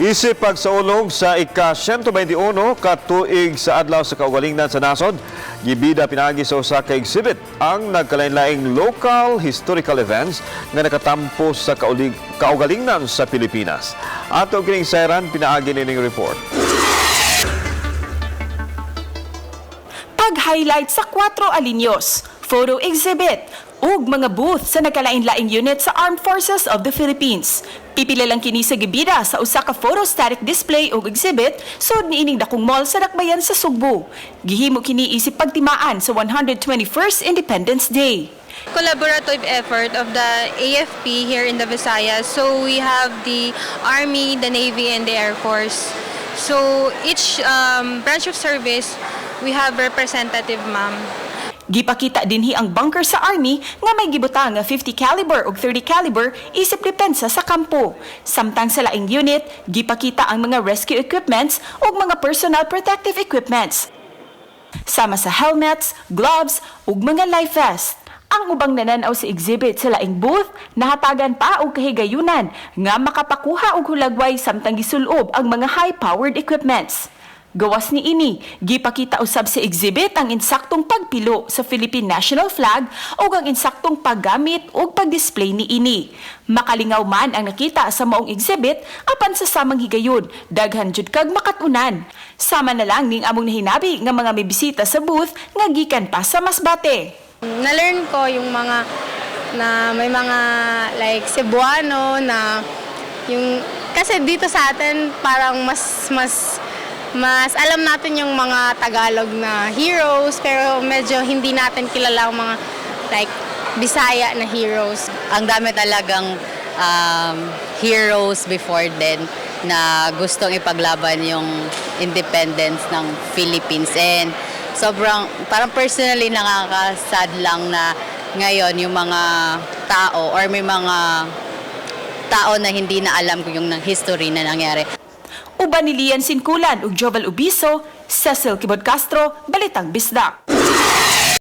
Isip pagsaulog sa ika-121 katuig sa Adlaw sa Kaugalingnan sa Nasod, gibida pinaagi sa usa ka exhibit ang nagkalain-laing local historical events nga nakatampo sa kaugalingnan sa Pilipinas. Ato kining sayran pinaagi nining report. Pag-highlight sa 4 alinyos, photo exhibit, ug mga booth sa nagkalain-laing unit sa Armed Forces of the Philippines. Pipila lang kini sa gibida sa usa ka photo static display ug exhibit sud niining dakong mall sa Dakbayan sa Sugbo. Gihimo kini isip pagtimaan sa 121st Independence Day. Collaborative effort of the AFP here in the Visayas. So we have the Army, the Navy, and the Air Force. So each branch of service, we have representative, ma'am. Gipakita dinhi ang bunker sa Army nga may gibutang nga 50 caliber ug 30 caliber isip depensa sa kampo. Samtang sa laing unit, gipakita ang mga rescue equipments ug mga personal protective equipments, sama sa helmets, gloves ug mga life vest. Ang ubang nananaw sa exhibit sa laing booth, nahatagan pa og kahigayunan nga makapakuha og hulagway samtang gisulob ang mga high-powered equipments. Gawas ni ini, gipakita usab sa exhibit ang insaktong pagpilo sa Philippine National Flag ug ang insaktong paggamit ug pagdisplay ni ini. Makalingaw man ang nakita sa maong exhibit apan sa samang higayon, daghan jud kag makatunan. Sama na lang ning among nahinabi nga mga mibisita sa booth nga gikan pa sa Masbate. Na-learn ko yung mga na may mga like Cebuano na yung kasi dito sa atin, parang mas mas mas alam natin yung mga Tagalog na heroes, pero medyo hindi natin kilala ang mga like Bisaya na heroes. Ang dami talagang heroes before then na gustong ipaglaban yung independence ng Philippines. And sobrang, parang personally nakaka-sad lang na ngayon yung mga tao or may mga tao na hindi na alam kung yung ng history na nangyari. Uban ni Lian Sinkulan ug Jovel Ubiso, Cecil Kibod Castro, Balitang Bisdak.